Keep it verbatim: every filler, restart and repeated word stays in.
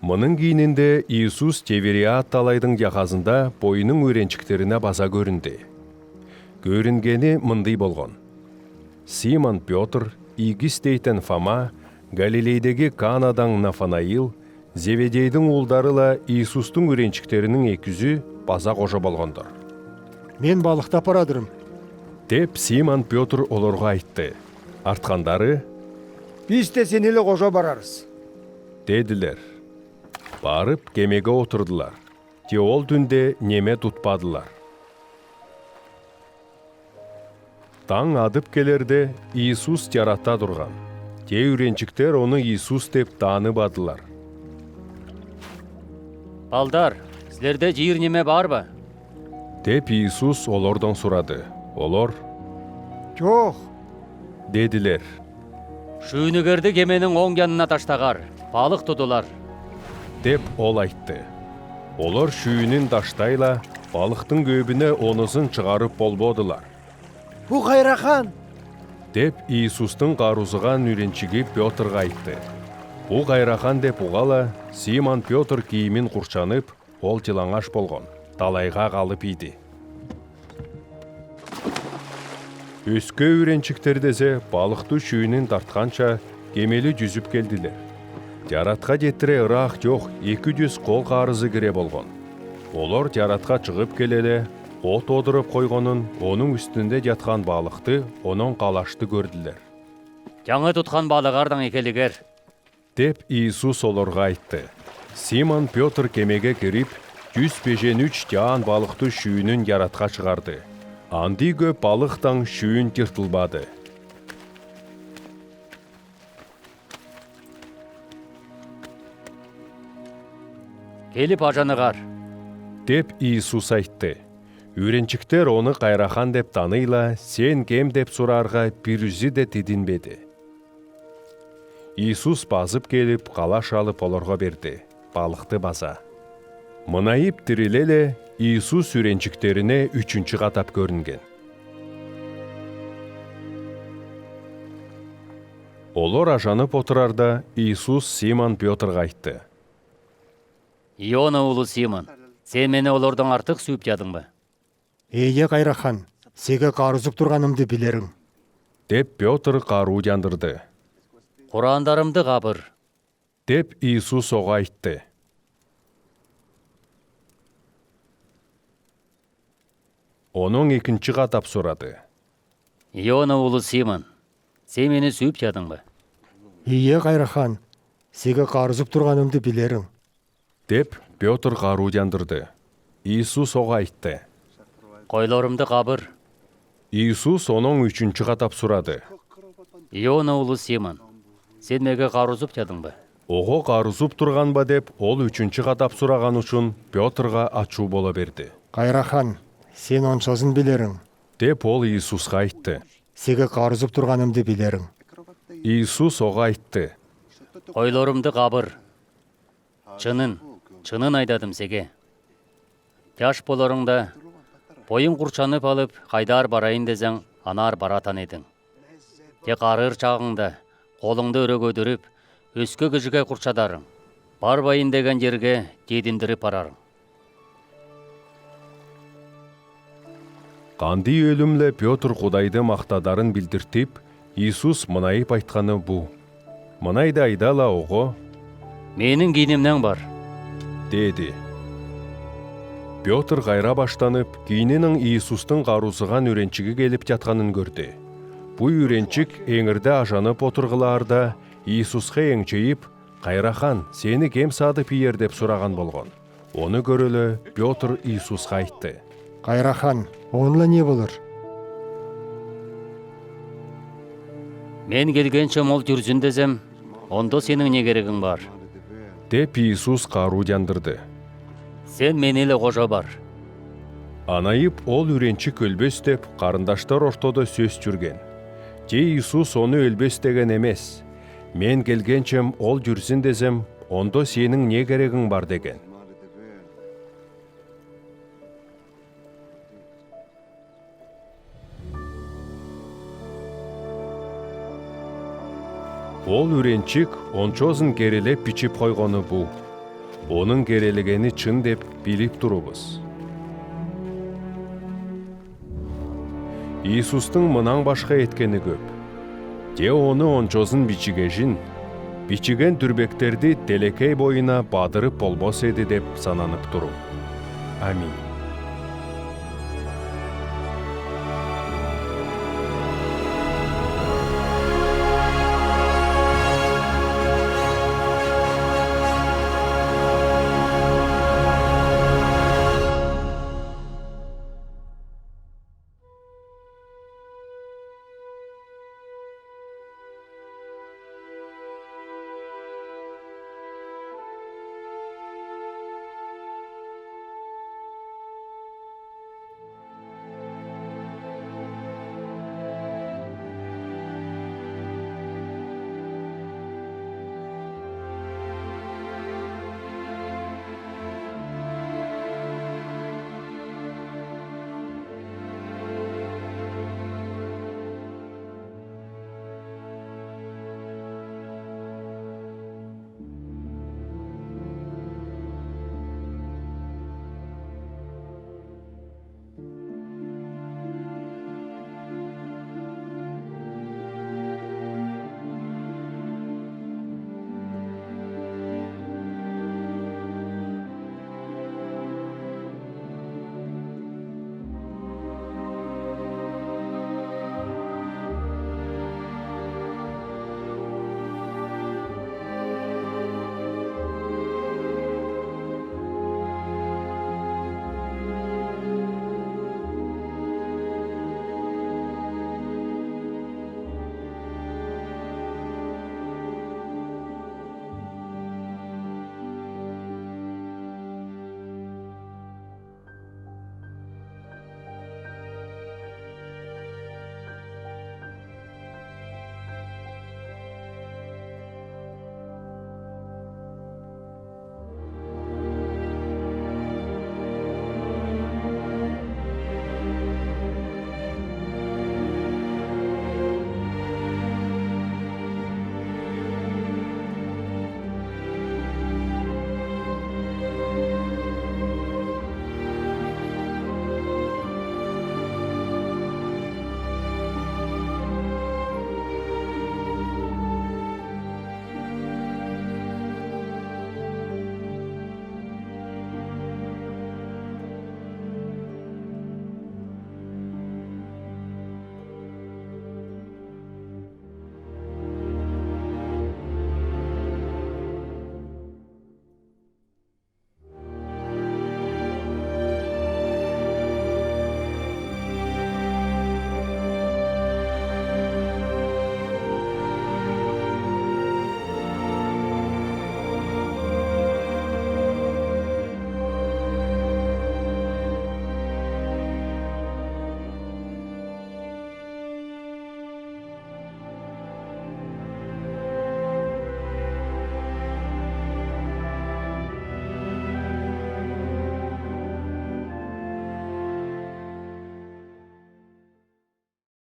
Мының киининде Иисус Тивериад далайдың яхазында бойының үренчиктерине база көрүнди. Көрүнгени мындый болган. Симон Пётр, Игис дейтен Фома, Галилейдеги Канадан Нафанаил, Зеведейдиң улдары ла Иисустың үренчиктеринин экизи база кожа болгандыр. «Мен балыхты апарадырым», — деп Симон Пётр олорга айтты. Арткандары: «Бис де сени иле кожа барарбыз», — дедилер. Барып, кемеге отурдылар. Те ол түнде неме тутпадылар. Таң адып келерде, Иисус тияратта турган. Те үренчиктер ону Иисус деп тааныбадылар. «Балдар, силерде жиир неме бар ба?» — деп Иисус олардан сурады. Олар: «Чок», — дедилер. «Шүүнигерди кемениң онг янына таштагар, балых тудулар», — деп ол айтты. Олар шүүнин таштайла, балыхтың көөбүне онузун чыгарып болбодулар. «Бу кайрахан!» — деп Иисустың карузыган үренчиги Пётрга айтты. «Бу кайрахан» деп угала, Симон Пётр кийимин курчанып, ол чылаңаш болган, далайга калып ийди. Өске үренчиктер дезе балыхты шүүнин тартканча кемели жүзүп келдилер. Тияратка четтире ыраак чох эки жүз кол карызы кире болган. Олар тияратка чыгып келеле, от одырып койганын, онуң үстюнде яткан балыхты, онон калашты көрдүлер. «Жаңы туткан балыгардаң экелигер», — деп Иисус оларга айтты. Симон Пётр кемеге кирип, жүз бежен үч чаан балыхты шүүнин тияратка чыгарды. Андый көп балыхтаң шүүн тыртылбады. «Келип ажаныгар», — деп Иисус айтты. Үренчиктер ону кайрахан деп таныйла, «Сен кем?» — деп сураарга, бирүзю де тидинбеди. Иисус базып келип, калаш алып оларга берди, балыхты база. Мынайып тирилеле, Иисус үренчиктерине үчүнчү катап көрүнген. Олар ажанып отурарда, Иисус Симон Пётрга айтты: «Иона улу Симон, сен мени олардаң артык сүүп тиядың ба?» «Ийе, кайрахан, сеге карузуп турганымды билериң», — деп Пётр каруу тияндырды. «Кураандарымды кабыр», — деп Иисус ога айтты. Онон экинчи катап сурады: «Иона улу Симон, сен мени сүүп тиядың ба?» «Ийе, кайрахан, сеге карузуп турганымды билериң», — деп Пётр каруу тияндырды. Иисус ога айтты: «Койларымды кабыр». Иисус онон үчүнчү катап сурады: «Иона улу Симон, сен меге карузуп тиядың ба?» Ого карузуп турган ба деп ол үчүнчү катап сураган учун Пётрга ачуу бола берди. «Кайрахан, сен ончозун билериң», — деп ол Иисуска айтты. «Сеге карузуп турганымды билериң». Иисус ога айтты: «Койларымды кабыр. Чынын, чынын айтадым сеге. Чаш боларыңда, бойуң курчанып алып, кайдаар барайын дезең, анаар баратан эдиң. Те карыыр чагыңда, колуңду өре көдүрүп, өске кижиге курчадарың, барбайын деген жерге чединдирип барарың». Кандый өлүмле Пётр Кудайды мактадарын билдиртип, Иисус мынайып айтканы бу. Мынайды айда-ла ого: «Мени кийинимнең бар», — деди. Пётр кайра баштанып, кийининең Иисустуң карузыган үренчиги келип тиятканын көрдү. Бу үренчик эңирде ажанып отургылаарда, Иисуска эңчейип: «Кайрахан, сени кем садып иер?» — деп сураган болган. Ону көрүп, Пётр Иисуска айтты: «Кайрахан, онло не болур? Мен келгенчем ол дүрзүн дезем, онда сениң не керегинг бар?» — деп Иисус каруу тияндырды. «Сен мени-ле кожа бар». Анайып ол үренчик өлбес деп, карындаштар ортодо сөс чүрген. Че Иисус ону өлбес деген эмес. «Мен келгенчем ол дүрзүн дезем, онда сениң не керегинг бар?» — деген. Ол үренчик ончозун керелеп бичип койгону бу. Онын керелигени чын деп билип турувыс. Иисустың мынан башха эткени көп. Те оны ончозын бичигежин, бичиген дүрбектерди телекей бойына бадырып болмас эди деп сананып турум. Аминь.